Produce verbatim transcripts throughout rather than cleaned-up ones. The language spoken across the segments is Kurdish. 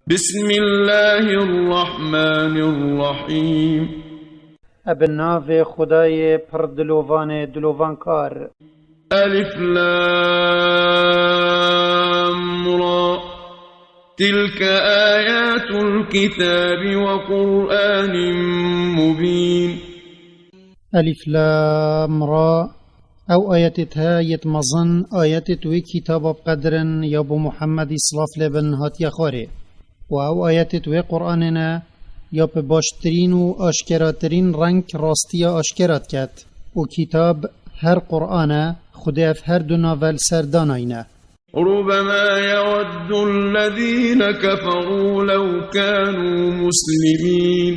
بسم الله الرحمن الرحيم. Ebe navê Xwedayê pir dilovanê dilovankar. ألف لام را. تلك آيات الكتاب وقرآن مبين. Elîf Lam Ra. Ew ayetêt he yêt mezin, ayetêt wê kitaba bi qedir in ya bo Muhemmedî silav lê bin hatiye xwarê. Û ew ayetêt wê Qur'anê ne ya bi baştirîn û aşkeratirîn reng rastiya aşkera diket. Û kitab her Qur'an e, Xwedê ev her du nave li ser danayne. ربما يود الذين كفروا لو كانوا مسلمين.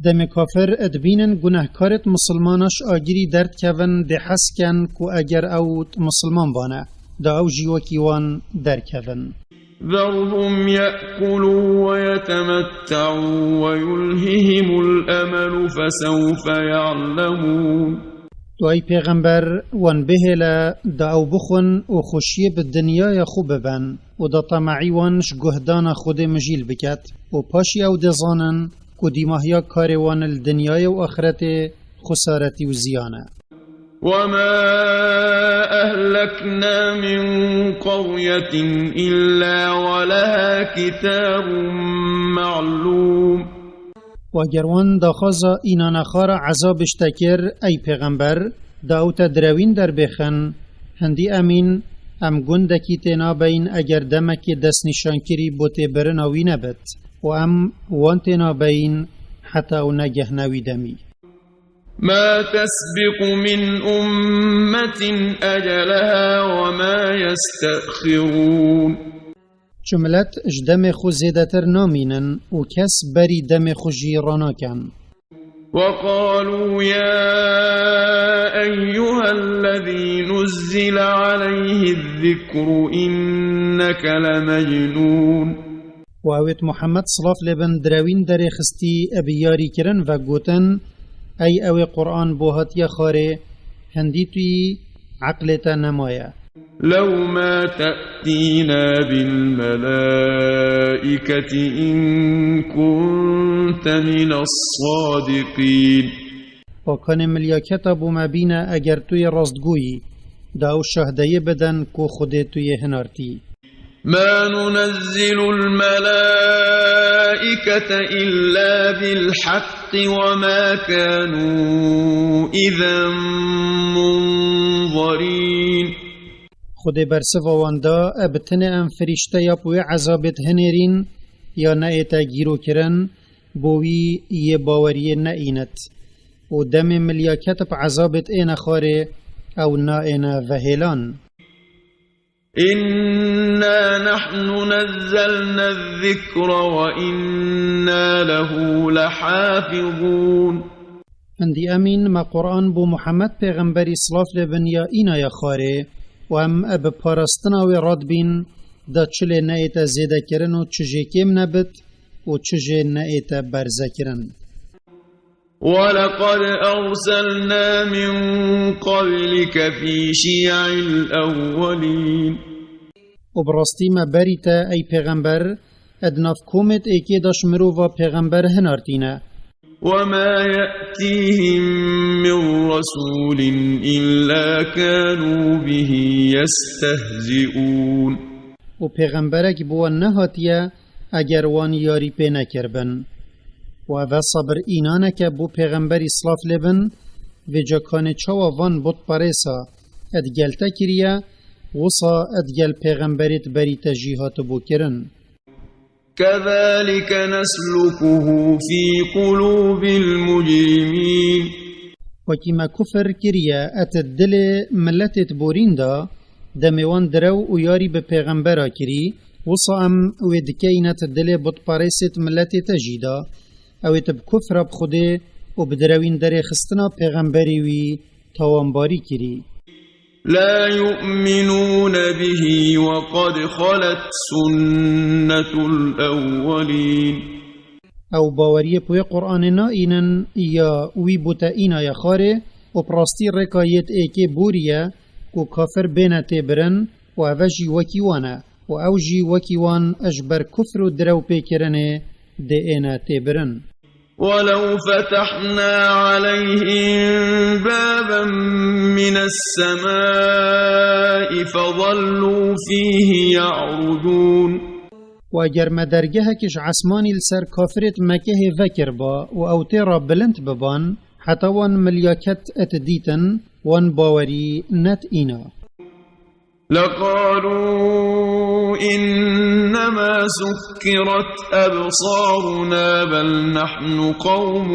Demê kafir dibînin gunehkarêt misilmana ji agirî derdikevin, dê hez ken ku eger ew misilman bane, da ew jî wekî wan derkevin. ذرهم يأكلوا ويتمتعوا ويلههم الأمل فسوف يعلمون. Tu ey pêxember wan bihêle, da ew bixwin û xweşiyê bi dinyaya xwe biben û da temehî wan ji guhdana Xwedê mijîl biket û paşî ew dê zanin ku dîmahiya karê wan li dinyayê û axretê xwesaretî û ziyan e. وما أهلكنا من قرية إلا ولها كتاب معلوم. Û eger wan daxwaza înanexwara ezabê ji te kir, ey pêxember, da ew te direwîn derbêxin, hindî emîn, em gundekî tênabeyin eger demekê destnîşankirî bo têbirina wî nebit û em wan tênabeyin heta ew negehne wî demî. ما تسبق من أمة أجلها وما يستأخرون. Çi milet ji demê xwe zêdetir namînin û kes berî demê xwe jî ranaken. وقالوا يا أيها الذي نزل عليه الذكر إنك لمجنون. Û ewêt Muhammed silav lê bin direwîn derêxistî bi yarîkirin ve gotin, ey ewê Qur'an bo hatiye xwarê, hindî tu yî eqlê te nemaye. لو ما تأتينا بالملائكة إن كنت من الصادقين. Pakanê milyaketa bo me bîne eger tu yê rastgoyî, da ew şahdeyê bidin ku Xwedê tu yê hinartî. ما ننزل الملائكة إلا بالحق وما كانوا إذا منظرين. Xwedê bersiva wan da, e bi tinê em firîşteya bi wê ezabê dihinêrîn, ya neête gîrokirin, bo wî yê baweriyê neînit. Û demê milyaket bi ezabê diêne xwarê, ew naêne vehêlan. إنا نحن نزلنا الذكر وإنا له لحافظون. Hindî emîn me Qur'an bo Muhammed pêxemberî silav lê bin ya îna ya xwarê û em e bi parastina wê radbîn da çi lê neête zêdekirin û çi jê kêm nebit û çi jê neête berzekirin. ولقد أرسلنا من قبلك في شيع الأولين. Û bi rastî me berî te, ey pêxember, di nav komêt êkê de ji mirova pêxember hinartîne. وما يأتيهم من رسول إلا كانوا به يستهزئون. Û pêxemberek bi wan nehatiye, eger wan yarî pê nekiribin. Û ev e sabir înaneke bo pêxemberî silav lê bin, vêca kanê çawa van butperêsa et gelte kiriye, wisa et gel pêxemberêt berî te jî hatibû kirin. كذلك نسلكه في قلوب المجرمين. Wekî me kufir kiriye et dilê miletêt borîn da, demê wan direw û yarî bi pêxembera kirî, wisa em wê dikeyne ti dilê butperêsêt miletê te jî da, ew ê ti bi kufra bi Xwedê û bi direwîn derêxistina pêxemberê wî tawanbarî kirî. لا يؤمنون به وقد خلت سنة الأولين. Ew baweriyê bi wê Qur'anê naînin ya wî bûte îna ya xwarê û bi rastî rêka yêt êkê boriye ku kafir bêne têbirin û ev e jî wekî wan e. û ew jî wekî wan ji ber kufr û direwpêkirinê dê êne têbirin. ولو فتحنا عليهم بابا من السماء فظلوا فيه يعرجون. û eger me dergehek ji esmanî li ser kafirêt Mekehê vekirba û ew tê re bilind biban, heta wan milyaket et dîtin, wan bawerî net îna. لقالوا إنما سكرت أبصارنا بل نحن قوم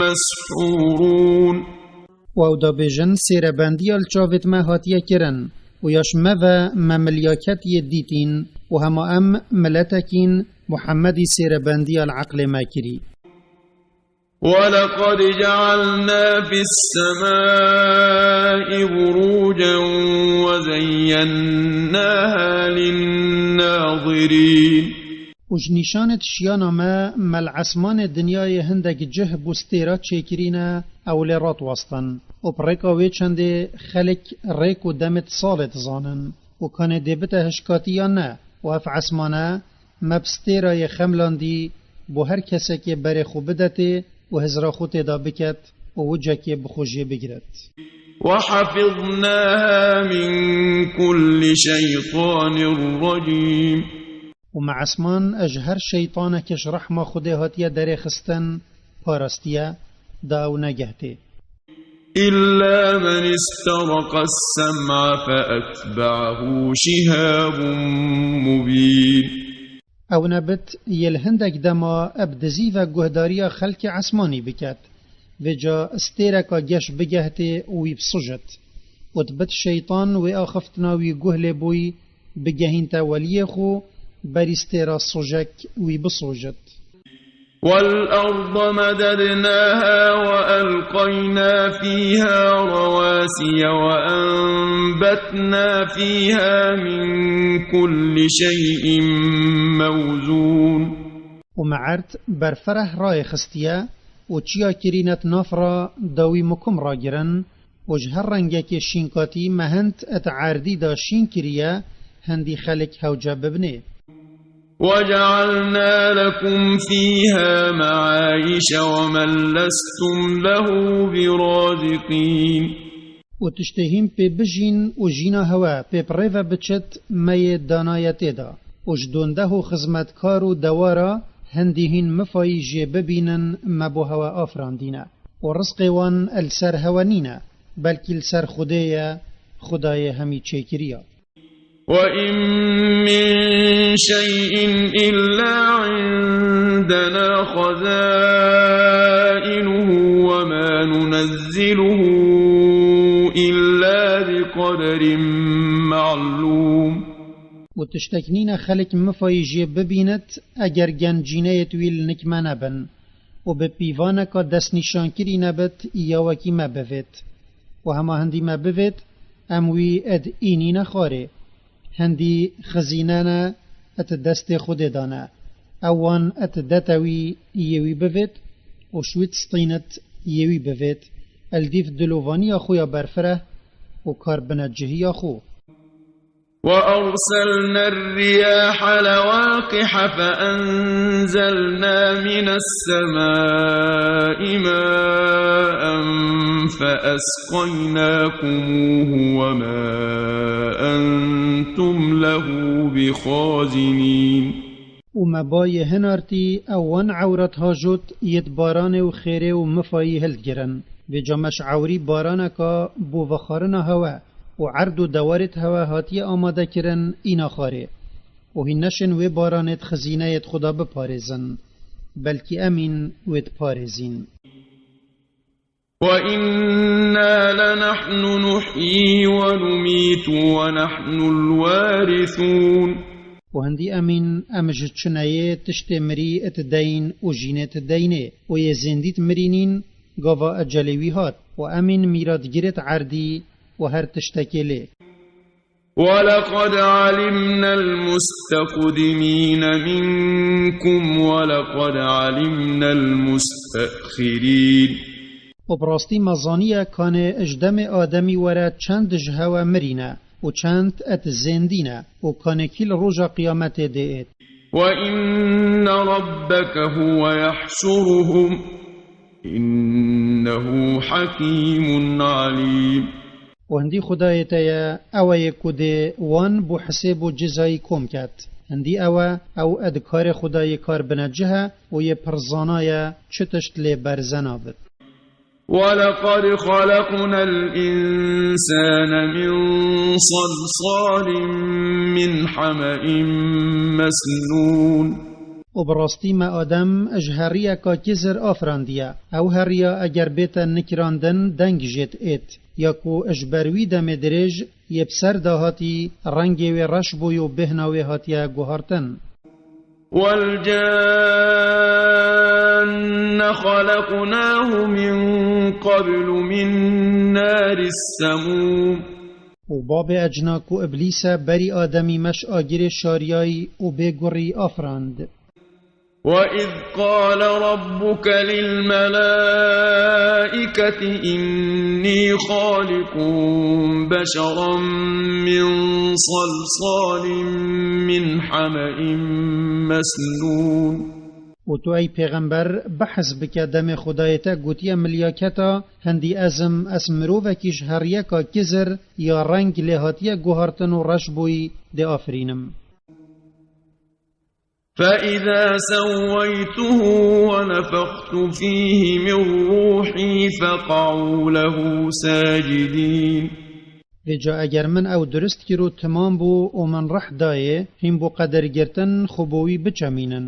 مسحورون. û ew dabêjin, sêrebendiya li çavêt me hatiye kirin, û ya ji me ve me milyaket yê dîtîn, û hema em miletekîn, Muhemmedî sêrebendiya li eqlê me kirî. ولقد جعلنا في السماء بروجا وزيناها للناظرين. û ji nîşanêt şiyana me, me li esmanê dinyayê hindek cih bû stêra çêkirîne, ew lê radiwestin. Û bi rêka wê çendê xelk rêk û demêt salê dizanin. Û kanê dê bite hişkatî yan ne. Û ev esmane me bi stêra yê xemlandî, bo her kesekê berê xwe bidetê û hizra xwe tê de biket û wicekê bi xwe jê bigret. وحفظناها من كل شيطان رجيم. û me esman ji her şeytaneke ji rehma Xwedê hatiye derêxistin parastiye, da ew negehtê. إلا من استرق السمع فأتبعه شهاب مبين. Ew nebit yê li hindek dema bi dizî ve guhdariya xelkê esmanî biket, vêca stêreka geş bigehtê û wî bisujit. Û dibit şeytan wê axiftina wî guh lê bûy, bigehînte weliyê xwe, berî stêra sojek wî bisojit. والأرض مددناها وألقينا فيها رواسي وأنبتنا فيها من كل شيء موزون. û me erd berfireh rayê xistiye û çiya kirînet nav ra dawî mukum ragirin, û ji her rengekê şînkatî me hind et erdî da şîn kiriye, hindî xelk hewce bibinê. وجعلنا لكم فيها معايش ومن لستم له برازقين. û tiştê hîn pê bijîn û jîna hewe pê bi rê ve biçit, me yê danaye tê de. Û ji dondeh û xizmetkar û dewara hindî hîn mifayî jê bibînin, me bo hewe afirandîne. Û rizqê wan li ser hewe nîne, belkî li ser Xwedê ye, Xwedayê hemî çêkiriya. وإن من شيء إلا عندنا خزائنه وما ننزله إلا بقدر معلوم. û tiştek nîne xelk mifayî jê bibînit, eger gencîneyêt wî li nik me nebin, û bi pîvaneka destnîşankirî nebit ya wekî me bivêt. Û hema hindî me bivêt, em wî ed înîne xwarê. Hindî xizîne ne et destê Xwedê de ne. Ew wan et dete wî, yê wî bivêt, û ji wî distînit, yê wî bivêt, el dîv dilovaniya xwe ya berfireh û kar bine cihiya xwe. وأرسلنا الرياح لواقح فأنزلنا من السماء ماء فأسقيناكموه وما أنتم له بخازنين. û me bayê hinartî ew wan ewret hajot yêt baranê û xêrê û mifayî hildigirin. Vêca me ji ewrî baraneka bo vexwarina hewe û erd û dewarêt hewe hatiye amadekirin îna xwarê. Û hîn neşên wê baranêt xizîneyêt xwe de biparêzin, belkî em în wê diparêzîn. وإنا لنحن نحيي ونميت ونحن الوارثون. û hindî em în, em ji çineyê tiştê mirî it deyn û jînê it deynê, û yê zêndît mirî nîn, gava ecelê wî hat, û em în mîratgirêt erdî û her tiştekê lê. ولقد علمنا المستقدمين منكم ولقد علمنا المستأخرين. û bi rastî me zaniye kanê ji demê Ademî were çend ji hewe mirîne, û çend et zêndî ne, û kanekî li roja qiyametê dê êt. وإن ربك هو يحشرهم، إنه حكيم عليم. Û hindî Xwedayê te ye, ew e yê ku dê wan bo hisêb û cizayî kom ket. Hindî ew e, ew di karê Xwedayê kar bine cih e û yê pir zana ye çi tişt lê berze nabit. ولقد خلقنا الإنسان من صلصال من حمإ مسنون. Û bi rastî me Adem ji heriyeka kizir afirandiye. Ew heriya eger bête nikirandin, deng jê diêt. Ya ku ji ber wî demê dirêj yê bi ser de hatî, rengê wê reş bûyî û bêhna wê hatiye guhartin. والجان خلقناه من قبل من نار السموم. Û babê ecna ku Îblîs e, berî Ademî me ji agirê şariyayî û bê gurî afirand. وإذ قال ربك للملائكة إني خالق بشرا من صلصال من حمإ مسنون. Û tu, ey pêxember, behs bike demê Xwedayê te gotiye milyaketa, hindî ez im, ez mirovekî ji heriyeka kizir ya reng lê hatiye guhartin û reş bûyî dê afirînim. فإذا سويته ونفخت فيه من روحي فقعوا له ساجدين. Vêca eger min ew durist kir û timam bû û min rih dayê, hîn bo qedirgirtin xwe bo wî biçemînin.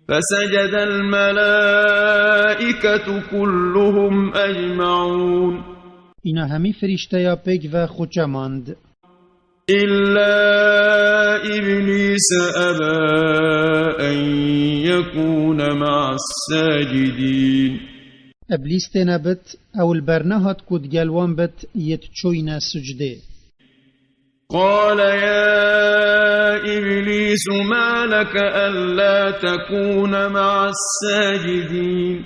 فسجد الملائكة كلهم أجمعون. Îna hemî firîşteya pêk ve xwe çemand. إلا إبليس أبى أن يكون مع الساجدين. Îblîs têne bit, ew li ber nehat ku digel wan bit, yê diçûyne sucdê. قال يا إبليس ما لك ألا تكون مع الساجدين.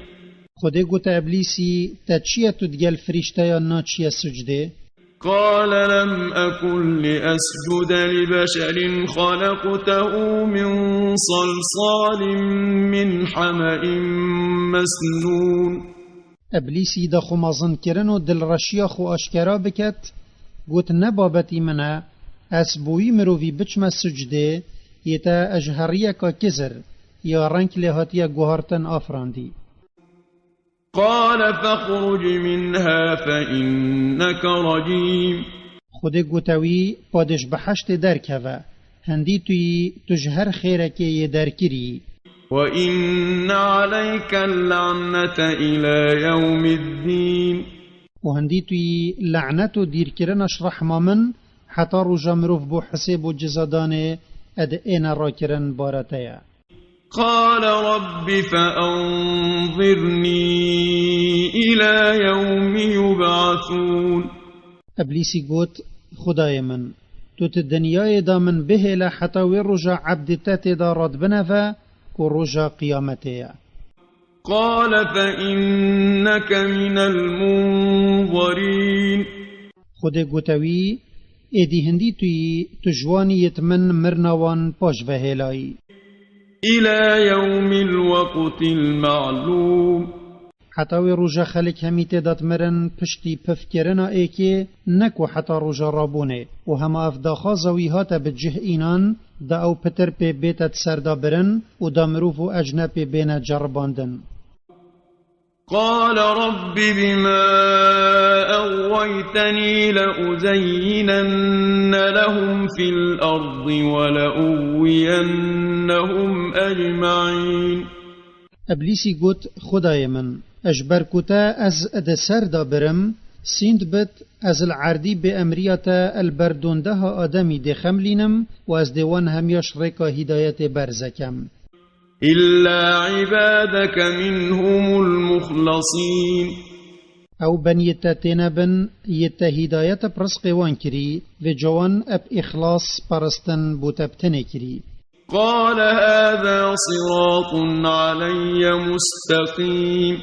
Xwedê gote Îblîsî, te çi ye tu digel firîşteyan naçiye sucdê? قال لم أكن لأسجد لبشر خلقته من صلصال من حمإ مسنون. Îblîsî da xwe mezinkirin û dilreşiya xwe aşkera biket, got, ne babetî min e, ez bo wî mirovî biçime sucdê, yê te ji heriyeka kizir, ya reng lê hatiye guhartin afirandî. قال فاخرج منها فإنك رجيم. Xwedê gote wî, padê ji beheştê derkeve. Hindî tu yî, tu ji her xêrekê yê derkirî. وإن عليك اللعنة إلى يوم الدين. Û hindî tu yî, lanet û dîrkirina ji rehma min, heta roja mirov bo hisêb û cizadanê ed êne rakirin bara te ye. قال رب فأنظرني إلى يوم يبعثون. Îblîsî got, Xwedayê min, tu di dinyayê de min bihêle heta wê roja ebdê te tê de radibine ve ku roja qiyametê ye. قال فإنك من المنظرين. Xwedê gote wî, êdî hindî tu yî, tu ji wan yê di min mirina wan paş ve hêlayî. إلى يوم الوقت المعلوم. Heta wê roja xelk hemî tê de dimirin piştî pifkirina êkê, ne ku heta roja rabûnê. Û hema ev daxwaza wî hate bi cih înan, da ew pitir pê bête di ser de birin û da mirov û ecne pê bêne ceribandin. قال رب بما أغويتني لأزينن لهم في الأرض ولأغوينهم أجمعين. Îblîsî got, Xwedayê min, ji ber ku te ez di ser de birim, sînd bit, ez li erdî bê emriya te li ber dondeha Ademî dê xemlînim û ez dê wan hemiya ji rêka hîdayetê berze kem. إلا عبادك منهم المخلصين. Ew beniyê te têne bin, yê te hîdayet bi rizqê wan kirî, vê cawan eb îxlas peristin bo te bi tenê kirî. قال هذا صراط علي مستقيم.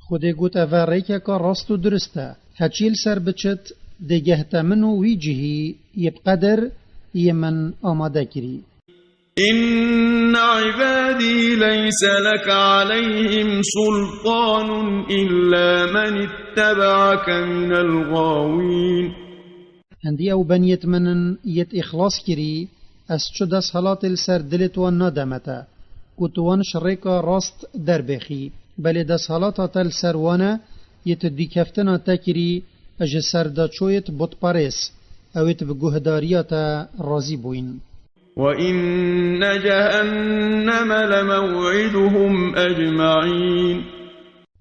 Xwedê got, ev e rêkeka rast û dirist e. Heçî li ser biçit, Dêgeh te min û wî cihî yê bi qedir yê min amade kirî. إن عبادي ليس لك عليهم سلطان إلا من اتبعك من الغاوين. Hindî ew beniyêt min in yêt îxlas kirî, ez çi desthelatê li ser dilêt wan nademe te, ku tu wan ji rêka rast derbêxî. Belê desthilata te li ser wan e, yêt dîkeftina te kirî, ji serdaçoyêt butperêz, ewêt bi guhdariya te razî bûyn. وإن جهنم لموعدهم أجمعين.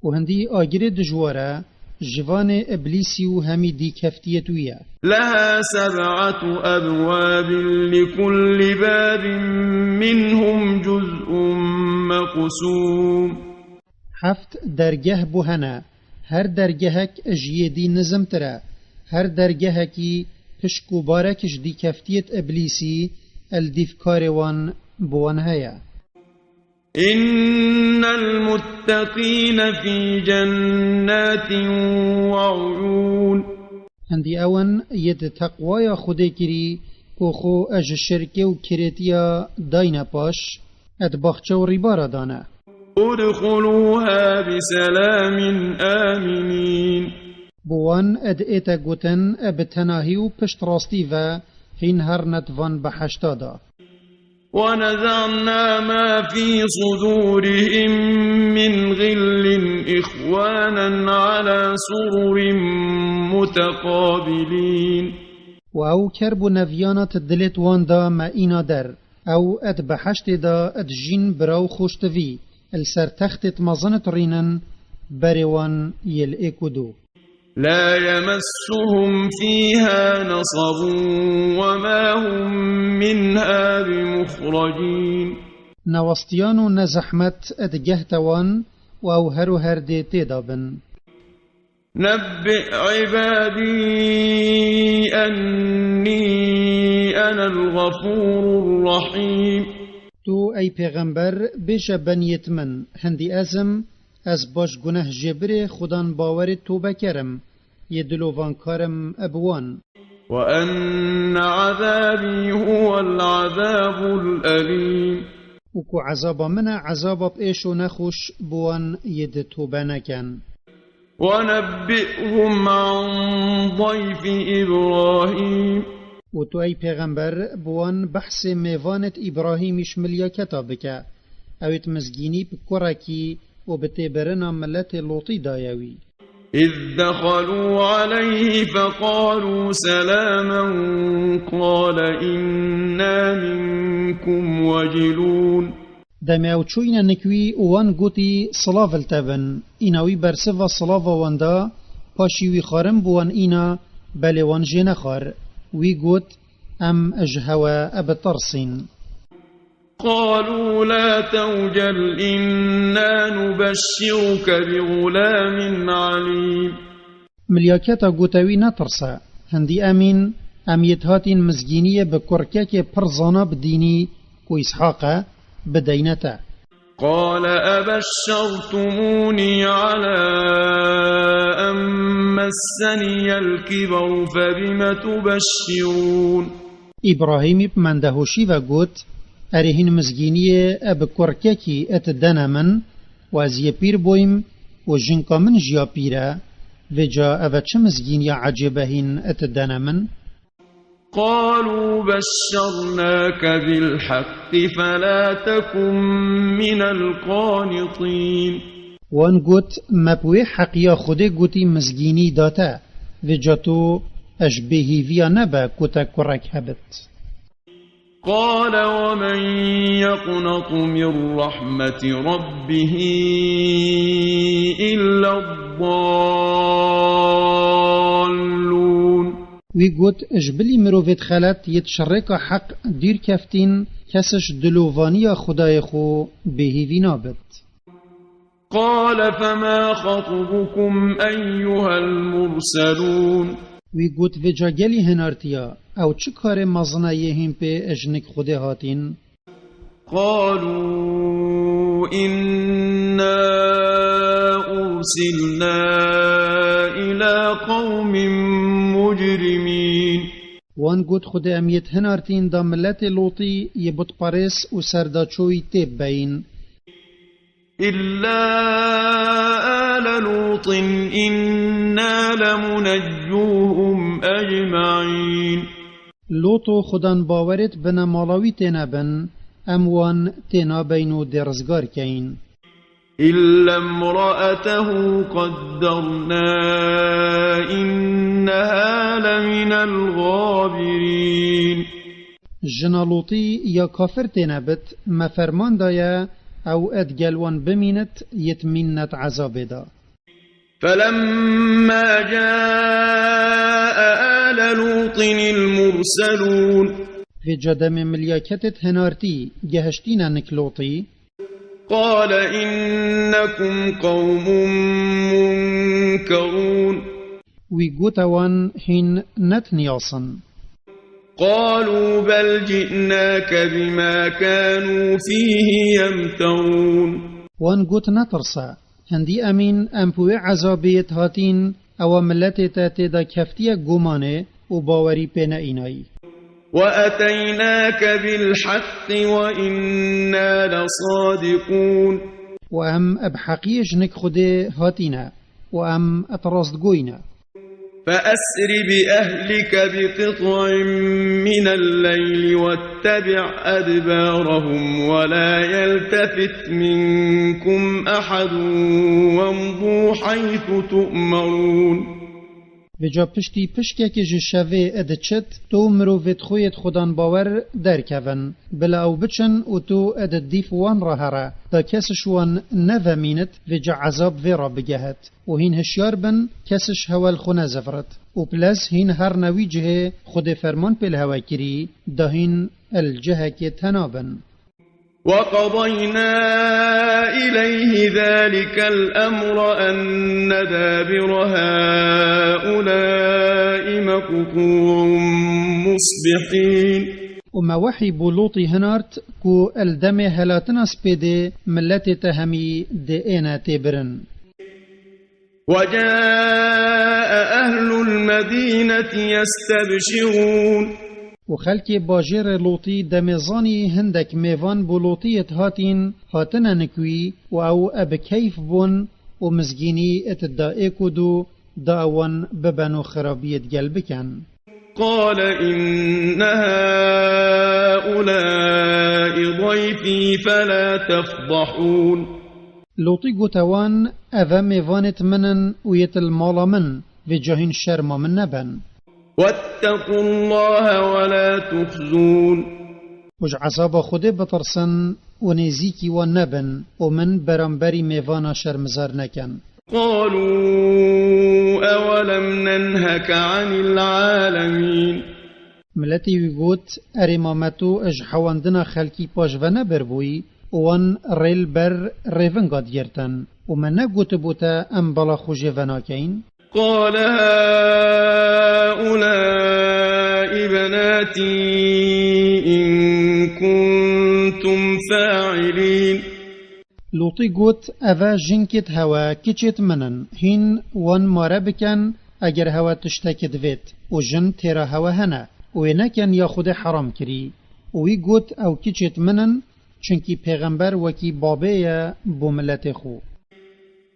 Û hindî agirê dijwar e, jivanê Iblîsî û hemî dîkeftiyêt wî ye. لها سبعة أبواب لكل باب منهم جزء مقسوم. Heft dergeh bû hene, her dergehek ji yê dî nizimtir e, her dergehekî pişk û barek ji dîkeftiyêt Iblîsî, el dîfkarê wan bi wan heye. إن المتقين في جنات وعيون. Hindî ew in yêt teqwaya Xwedê kirî, ku xwe ji şirkê û kirêtiya dayne paş, et baxçe û rîbara dane. ادخلوها بسلام آمنين. Bi wan ed ête gotin, e bi tenahî û piştrastî ve hîn herne di van behişta de. ونزعنا ما في صدورهم من غل إخوانا على سرر متقابلين. Û ew kerb û neviyana di dilêt wan de me îna der. Ew et behiştê de et jîn bira û xoştivî, li ser textêt mezin et rînin, berê wan yê li êk û du. لا يمسهم فيها نصب وما هم منها بمخرجين. Ne westiyan û ne zehmet digehte wan û ew her û her dê tê de bin. نبئ عبادي أني أنا الغفور الرحيم. Tu ey pêxember bêje beniyêt min, hindî ez im, ez baş guneh jêbirê xudan bawerê tobeker im, yê dilovankar im bi wan. وأن عذابي هو العذاب الأليم. Û ku ezaba min e ezaba bi êş û nexweş bi wan yê di tobe neken. ونبئهم عن ضيف إبراهيم. Û tu ey pêxember bi wan behsê mêvanêt Îbrahîmî ji milyaketa bike. Ewêt mizgînî bi kurekî û bi têbirina miletê Lotî daye wî. إذ دخلوا عليه فقالوا سلاما قال إنا منكم وجلون. Demê ew çûyne nik wî û wan gotî, silav li te bin. Îna wî bersiva silava wan da, paşî wî xwarin bi wan îna, belê wan jê nexwar. Wî got, em ji hewe bitirsîn. قالوا لا توجل إنا نبشرك بغلام عليم. Milyaketa gote wî, netirse, hindî emîn, em yêt hatîn mizgîniyê bi kurkekê pir zana bi dînî, ku Îshaq e, bideyne te. قال أبشرتموني على أن مسني الكبر فبم تبشرون. Îbrahîmî bi mendehoşî ve got, erê hîn mizgîniyê e bi kurkekî et dene min, û ez yê pîr bûyim û jinka min jî ya pîr e, vêca ev e çi mizgîniya ecêbe hîn et dene min? قالوا بشرناك بالحق فلا تكن من القانطين. Wan got, me bi wê heqiya Xwedê gotî mizgînî da te, vêca tu ji bêhîviya nebe ku te kurek hebit. قال ومن يقنط من رحمة ربه إلا الضالون. Wî got, ji bilî mirovêt xelet yêt ji rêka heq dûr keftîn, kes ji dilovaniya Xwedayê xwe bêhîvî nabit. قال فما خطبكم أيها المرسلون. Wî got, vêca gelî hinartiya, ew çi karê mezin e yê hîn pê ji nik Xwedê hatîn? قالوا إنا أرسلنا إلى قوم مجرمين. Wan got, Xwedê em yêt hinartîn da miletê Lotî yê butperês û serdaçoyî tê bibeyîn. إلا آل لوط إنا لمنجوهم أجمعين. Lot û xudan bawerêt bine mala wî têne bin, em wan tênabeyn û dê rizgar keyn. إلا امرأته قدرنا إنها لمن الغابرين. Jina Lotî ya kafir têne bit, me ferman daye, ew ed gel wan bimînit, yêt mînnet ezabê de. فلما جاء آل لوط المرسلون. Vêca demê milya ketêt hinartî, gehiştîne nik Lotî. قال إنكم قوم منكرون. Wî gote wan, hîn netiniyasin. قالوا بل جئناك بما كانوا فيه يمترون. Wan got, netirse, hindî emîn em bi wê ezabê yêt hatîn, ewa miletê te tê de keftiye gumanê û bawerî pê neînayî. وأتيناك بالحق وإنا لصادقون. Û em bi heqiyê ji nik Xwedê hatîne û em et rastgoyî ne. فأسر بأهلك بقطع من الليل واتبع أدبارهم ولا يلتفت منكم أحد وامضوا حيث تؤمرون. Vêca piştî pişkekê ji şevê ê diçit, tu û mirovêt xwe yêt xudan bawer derkevin. Bila ew biçin û tu ê di dîf wan re here, da kesiş wan nevemînit, vêca ezab vê re bigehit. Û hîn hişyar bin, kesiş hewe li xwe nezivrit. Û bilez hîn herne wî cihê Xwedê ferman pê li hewe kirî, da hîn el cihekê tena bin. وقضينا إليه ذلك الأمر أن دابر هؤلاء مقطوع مصبحين. Û me wehî bo Lotî hinart ku el demê helatina spêdê miletê te hemî dê êne tê birin. وجاء أهل المدينة يستبشرون. Û xelkê bajêrê Lotî demê zanî hindek mêvan bo Lotî yêt hatîn, hatine nik wî û ew ê bi keyf bûn û mizgînî yêt da êk û du da ewan biben û xirabiyê digel biken. قال إن هؤلاء ضيفي فلا تفضحون. Lotî gote wan, eve mêvanêt min in û yêt li mala min, vêca hîn şerma min neben. واتقوا الله ولا تخزون. Û ji ezaba Xwedê bitirsin û nêzîkî wan nebin û min beramberî mêvana şermizar nekin. قالوا أولم ننهك عن العالمين. Miletê wî got, erê ma me tu ji hewandina xelkî paş ve nebiribûyî û wan rê li ber rêvinga digirtin û me negotibû te em bala xwe jê venakeyin? قال هؤلاء بناتي إن كنتم فاعلين. Lotî got, eve jinkêt hewe, kiçêt min in, hîn wan mare bikin, eger hewe tiştekî divêt û jin têra hewe hene û wê nekin ya Xwedê heram kirî. Û wî got, ew kiçêt min in, çunkî pêxember wekî babê ye bo miletê xwe.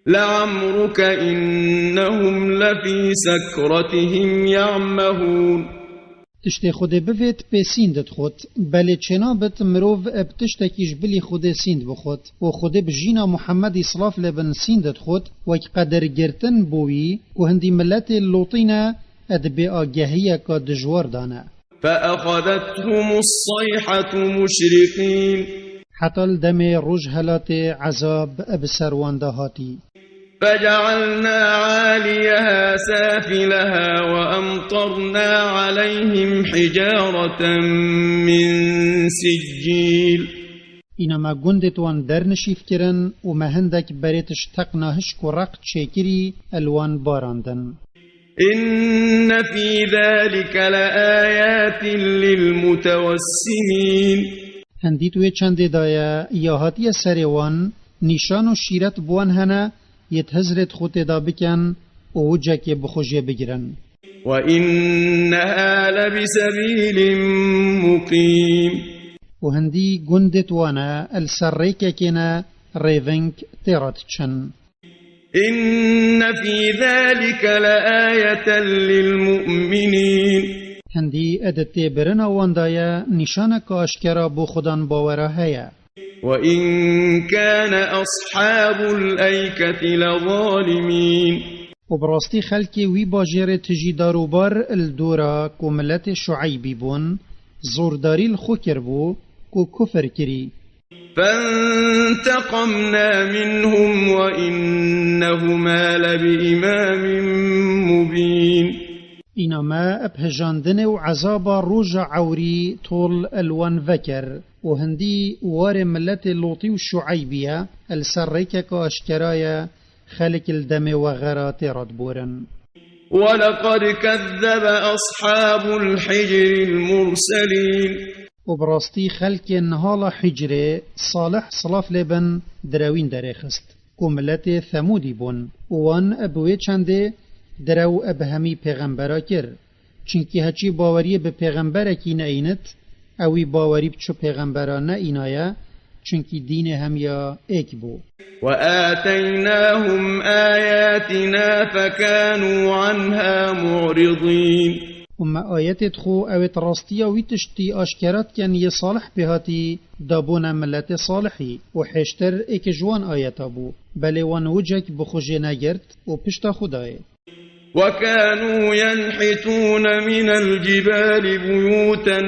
لعمرك إنهم لفي سكرتهم يعمهون. Tiştê Xwedê bivêt pê sînd dixwit, belê çênabit mirov bi tiştekî ji bilî Xwedê sînd bixwit û Xwedê bi jîna Muhemmedî silav lê bin sînd dixwit, wek qedirgirtin bo wî ku hindî miletê Lotî ne, ê di bêagehiyeka dijwar de ne. فأخذتهم الصيحة مشرقين. Heta li demê roj helatê ezab bi ser wan de hatî. فجعلنا عاليها سافلها وأمطرنا عليهم حجارة من سجيل. Îna me gundêt wan dernişîv kirin û me hindek berêt ji teqna hişk û req çêkirî, li wan barandin. إن في ذلك لآيات للمتوسمين. Hindî di wê çendê de ye, ya hatiye serê wan, nîşan û şîret bi wan hene, yêt hizrêt xwe tê de bikin û wicekê bi xwe jê bigirin. وإنها لبسبيل مقيم. û hindî gundêt wan e li ser rêkekê ne rêveng tê re diçin. إن في ذلك لآية للمؤمنين. Hindî di têbirina wan de ye nîşaneke aşkera bo xudan bawera heye. وإن كان أصحاب الأيكة لظالمين. û bi rastî xelkê wî bajêrê tijî darûbar li dora ku miletê Şueybî bûn, zordarî li xwe kiribû ku kufir kirî. فانتقمنا منهم وإنهما لبإمام مبين. Îna me bi hijandinê û ezaba roja ewrî tol li wan vekir û hindî warê miletê Lotî û Şueybî ye li ser rêkeke aşkera ye, xelk li demê we xera tê re diborin. ولقد كذب أصحاب الحجر المرسلين. û bi rastî xelkê nihala Hicrê Salih, silav lê bin, direwîn derêxist ku miletê Themûdî bûn û wan bi wê çendê direw bi hemî pêxembera kir. Çunkî heçî baweriyê bi pêxemberekî neînit, ewî bawerî bi çi pêxembera neînaye, çunkî dînê hemiya êk bû. وآتيناهم آياتنا فكانوا عنها معرضين. û me ayetê xwe ewêt rastiya wî tiştî aşkera dikin yê Salih pê hatî dabûne miletê Salihî û hêştir êk ji wan ayeta bû. Belê wan wicek bi xwe jê negirt û pişta xwe dayê. وكانوا ينحتون من الجبال بيوتا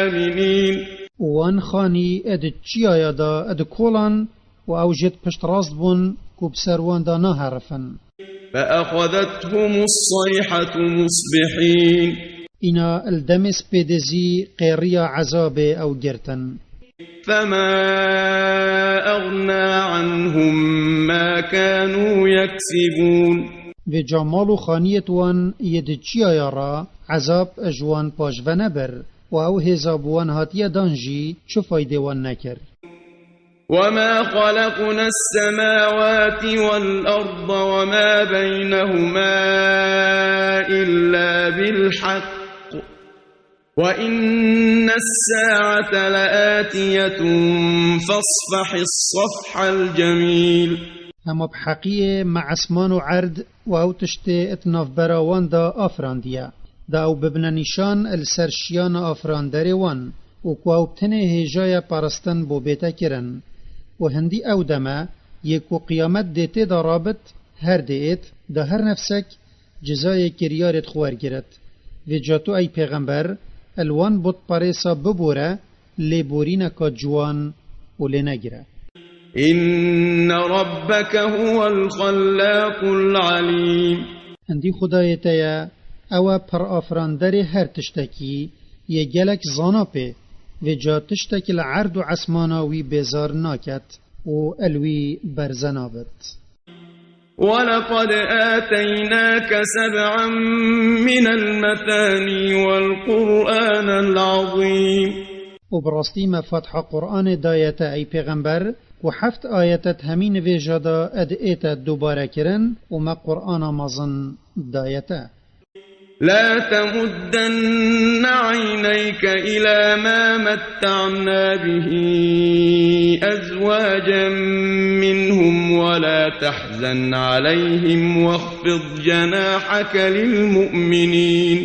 آمنين. û wan xanî di çiyaya de di kolan û ew jê di pişt rast bûn ku bi ser wan de naherifin. فأخذتهم الصيحة مصبحين. Îna li demê spêdê zî qêriya ezabê ew girtin. فما أغنى عنهم ما كانوا يكسبون. Vêca mal û xaniyêt wan yê di çiyaya re ezab ji wan paş venebir û ew hêza bi wan hatiye dan jî çi faydê wan nekir. وما خلقنا السماوات والأرض وما بينهما إلا بالحق وإن الساعة لآتية فاصفح الصفح الجميل. Hema bi heqiyê me esman û erd û ew tiştê di navbera wan de afirandiye, da ew bibine nîşan li ser şiyana afiranderê wan û ku ew bi tenê hêja ye peristin bo bête kirin. Û hindî ew dem e yê ku qiyamet dê tê de rabit, her dê êt, da her nefsek cizayê kiryarê di xwe wergirit. Vêca tu ey pêxember, li wan butperêsa bibore, lêborîneka ciwan û lê negire. إن ربك هو الخلاق العليم. Hindî Xwedayê te ye, ew e pirafiranderê her tiştekî, yê gelek zana pê, vêca tiştek li erd û esmana wî bêzar naket û li wî berze nabit. ولقد آتيناك سبعا من المثاني والقرآن العظيم. û bi rastî me Fetha Quranê daye te, ey pêxember, ku heft ayete di hemî nivêja de ed ê te dubare kirin û me Qurana mezin daye te. لا تمدن عينيك إلى ما متعنا به أزواجا منهم ولا تحزن عليهم واخفض جناحك للمؤمنين.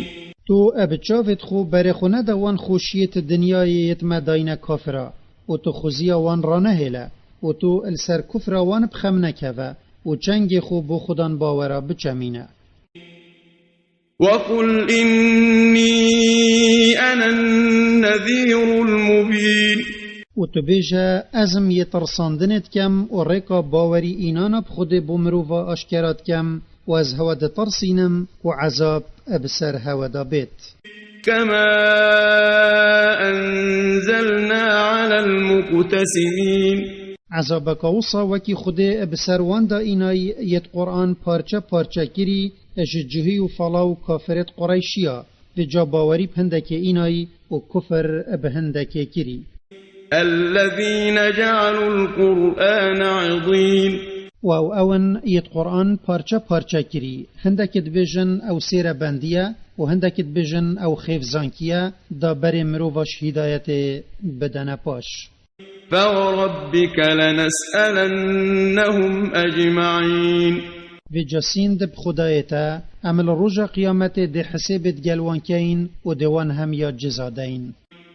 Tu bi çavêt xwe berê xwe nede wan xweşiyêt dinyayê yêt me dayne kafira û tu xuziya wan ranehêle û tu li ser kufra wan bi xem nekeve û çengê xwe bo xudan bawera biçemîne. وقل إني أنا النذير المبين. û tu bêje, ez im yê tirsandinê dikem û rêka bawerî înana bi Xwedê bo mirova aşkera dikem û ez hewe ditirsînim ku ezab bi ser hewe de bêt. كما أنزلنا على المقتسمين. Ezabeka wisa wekî Xwedê bi ser wan de înayî yêt Quran parçe parçe kirî, ji cihî û fala û kafirêt Qureyşiya, vêca bawerî bi hindekê înayî û kufir bi hindekê kirî. الذين جعلوا القرآن عضين. Û ew ew in yêt Quran parçe parçe kirî. Hindekî dibêjin ew sêre bendiye û hindekî dibêjin ew xêvzankî ye, da berê mirova ji hîdayetê bidene paş. فوربك لنسألنهم أجمعين. Vê casîn di bi Xwedayê te, em li roja qiyametê dê hisêbê digel wan keyin û dê wan hemiya ceza deyin.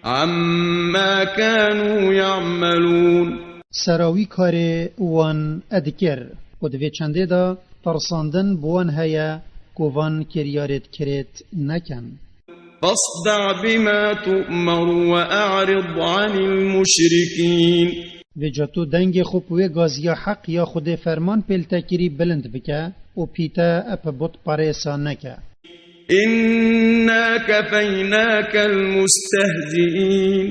عما كانوا يعملون. Sera wî karê wan edikir û di vê çendê de tersandin bi wan heye ku van kiryarê dikirêt nekin. فاصدع بما تؤمر وأعرض عن المشركين. Vêca tu dengê xwe bi wê gaziya heq ya Xwedê ferman pê li te kirî bilind bike û pîte bi butperêsa neke. إنا كفيناك المستهزئين.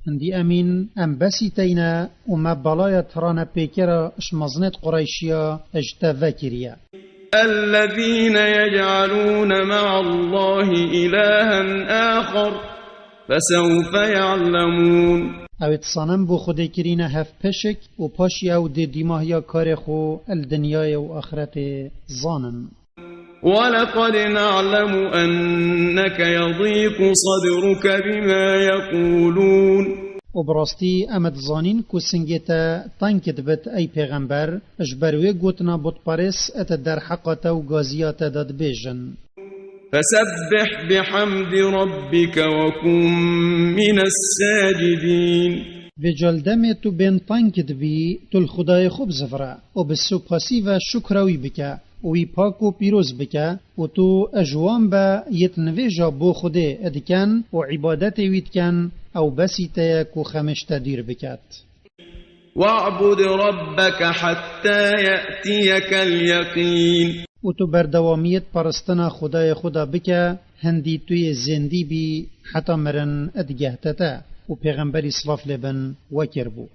Hindî emîn em besî teyne û me belaya tirane pêkera ji mezinêt Qureyşiya ji te vekiriye. الذين يجعلون مع الله إلها آخر فسوف يعلمون. Ew ê di sanem bo Xwedê kirîne hev pişik û paşî ew dê dîmahiya karê xwe li dinyayê û axretê zanin. ولقد نعلم أنك يضيق صدرك بما يقولون. Û bi rastî em ê dizanîn ku singê te teng dibit ey pêxember, ji ber wê gotina butperês et derheqa te û gaziya te de dibêjin. فسبح بحمد ربك وكن من الساجدين. Vêca li demê tu bên teng dibî, tu li Xwedayê xwe bizivire û bi supasî ve şukra wî bike û wî pak û pîroz bike û tu ji wan be yêt nivêja bo Xwedê diken û îbadetê wî diken, ew besî te ye ku xemê ji te dûr biket. واعبد ربك حتى يأتيك اليقين. Û tu berdewamiyê di peristina Xwedayê xwe de bike, hindî tu yê zêndî bî heta mirin digehte te. Û pêxemberî silav lê bin wekir bû.